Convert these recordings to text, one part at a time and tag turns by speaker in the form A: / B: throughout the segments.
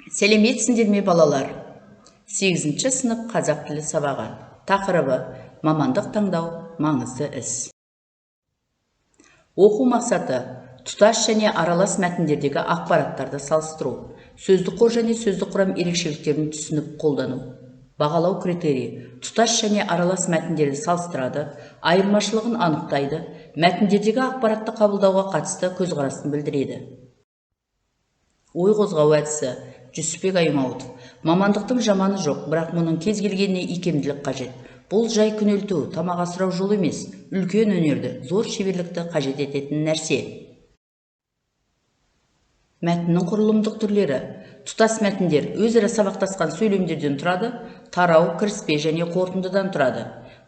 A: Сәлеметсіңдер ме, балалар? 8-ші сынып қазақ тілі сабағы. Тақырыбы: мамандық таңдау маңызды іс. Оқу мақсаты: тұтас және аралас мәтіндердегі ақпараттарды салыстыру, сөздік қор және сөздік құрам ерекшеліктерін түсініп қолдану. Бағалау критерийі: тұтас және аралас мәтіндерді салыстырады, айырмашылығын анықтайды, мәтіндердегі ақпаратты қабылдауға қатысты көзқарасын білдіреді. Ой қозғау әдісі. Жүсіпбек Аймауытов. Мамандықтың жаманы жоқ, бірақ мұның кез келгеніне икемділік қажет. Бұл жай күнелту, тамақ асырау жолы емес, үлкен өнерді, зор шеберлікті қажет ететін нәрсе. Мәтіннің құрылымдық түрлері. Тұтас мәтіндер өзара сабақтасқан сөйлемдерден тұрады, тарау, кіріспе және қорытындыдан тұрады.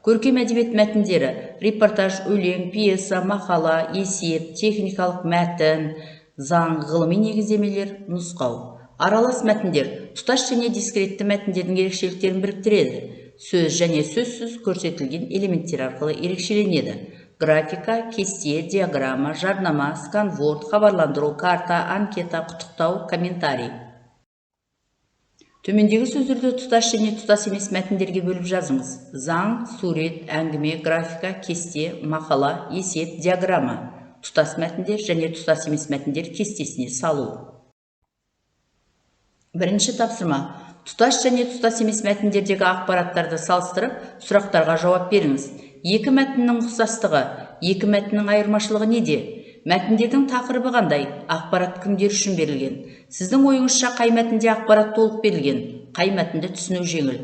A: Көркем әдебиет мәтіндері: репортаж, өлең, пьеса, мақала, есеп, техникалық мәтін, заң, ғылыми негіздемелер, нұсқау. Аралас мәтіндер тұтас және дискретті мәтіндердің ерекшеліктерін біріктіреді. Сөз және сөзсіз көрсетілген элементтер арқылы ерекшеленеді. Графика, кесте, диаграмма, жарнама, сканворд, хабарландыру, карта, анкета, құттықтау, комментарий. Төмендегі сөздерді тұтас және тұтас емес мәтіндерге бөліп жазыңыз. Заң, сурет, әңгіме, графика, кесте, мақала, есеп, диаграмма. Тұтас мәтіндер және тұтас емес мәтіндер кестесіне салу. Бірінші тапсырма. Тұтас және тұтас емес мәтіндердегі ақпараттарды салыстырып, сұрақтарға жауап беріңіз. Екі мәтіннің ұқсастығы, екі мәтіннің айырмашылығы неде? Мәтіндердің тақырыбы қандай? Ақпарат кімдер үшін берілген? Сіздің ойыңызша қай мәтінде ақпарат толық берілген? Қай мәтінді түсіну жеңіл?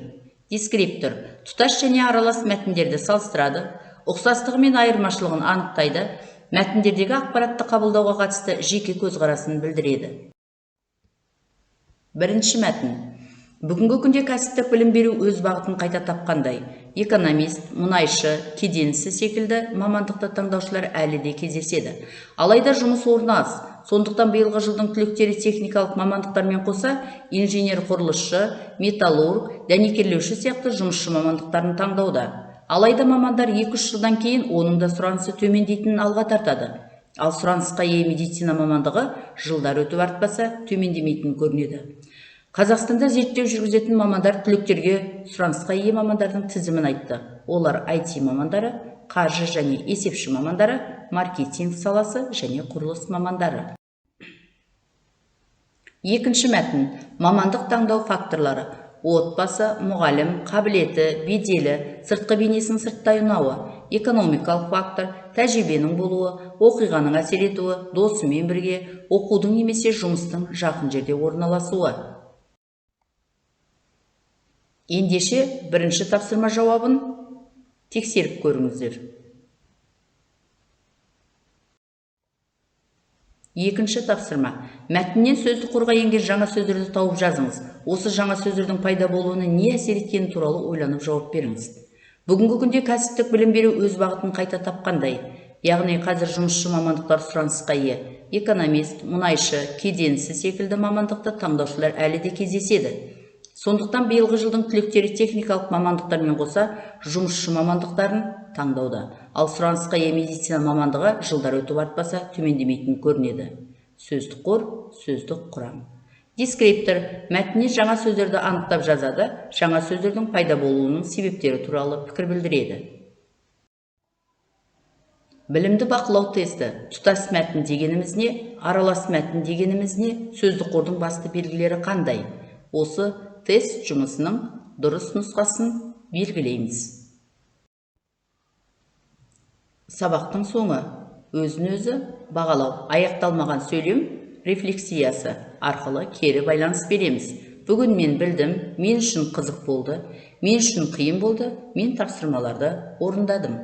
A: Дескриптор тұтас және аралас мәтіндерді салыстырады, ұқсастығы мен айырмашылығын анықтайды, мәтіндердегі ақпаратты қабылдауға қатысты жеке көзқарасын білдіреді. Бірінші мәтін. Бүгінгі күнде кәсіптік білім беру өз бағытын қайта тапқандай. Экономист, мұнайшы, кеденші секілді мамандықты таңдаушылар әлі де кездеседі. Алайда жұмыс орны аз. Сондықтан биылғы жылдың түлектері техникалық мамандықтармен қоса инженер-құрылысшы, металлург, дәнекерлеуші сияқты жұмысшы мамандықтарын таңдауда. Алайда мамандар 2-3 жылдан кейін оның да сұранысы төмендейтінін алға тартады. Ал сұранысқа ие медицина мамандығы жылдар өтіп артпаса төмендемейтін көрінеді. Қазақстанда зерттеу жүргізетін мамандар түлектерге сұранысқа ие мамандардың тізімін айтты. Олар IT мамандары, қаржы және есепші мамандары, маркетинг саласы және құрылыс мамандары. Екінші мәтін. Мамандық таңдау факторлары. Отбасы, мұғалім, қабілеті, беделі, сыртқы бейнесінің сырттай ұнауы, экономикалық фактор, тәжірибенің болуы, оқиғаның әсер етуі, досымен бірге, оқудың немесе жұмыстың жақын жерде орналасуы. Ендеше бірінші тапсырма жауабын тексеріп көріңіздер. Екінші тапсырма. Мәтіннен сөздік қорға енген жаңа сөздерді тауып жазыңыз. Осы жаңа сөздердің пайда болуына не әсер еткені туралы ойланып жауап беріңіз. Бүгінгі күнде кәсіптік білім беру өз бағытын қайта тапқандай. Яғни қазір жұмысшы мамандықтар сұранысқа ие. Экономист, мұнайшы, кеденші секілді мамандықты таңдаушылар әлі де кездеседі. Сондықтан биылғы жылдың түлектері техникалық мамандықтармен қоса жұмысшы мамандықтарын таңдауда. Ал сұранысқа ие медицина мамандығы жылдар өтіп артпаса төмендемейтін көрінеді. Сөздік қор, сөздік құрам. Дескриптор мәтіннен жаңа сөздерді анықтап жазады, жаңа сөздердің пайда болуының себептері туралы пікір білдіреді. Білімді бақылау тесті. Тұтас мәтін дегеніміз не, аралас мәтін дегеніміз не, сөздік қордың басты белгілері қандай? Осы тест жұмысының дұрыс нұсқасын белгілейміз. Сабақтың соңы. Өзін-өзі бағалау. Аяқталмаған сөйлем рефлексиясы арқылы кері байланыс береміз. Бүгін мен білдім, мен үшін қызық болды, мен үшін қиын болды, мен тапсырмаларды орындадым.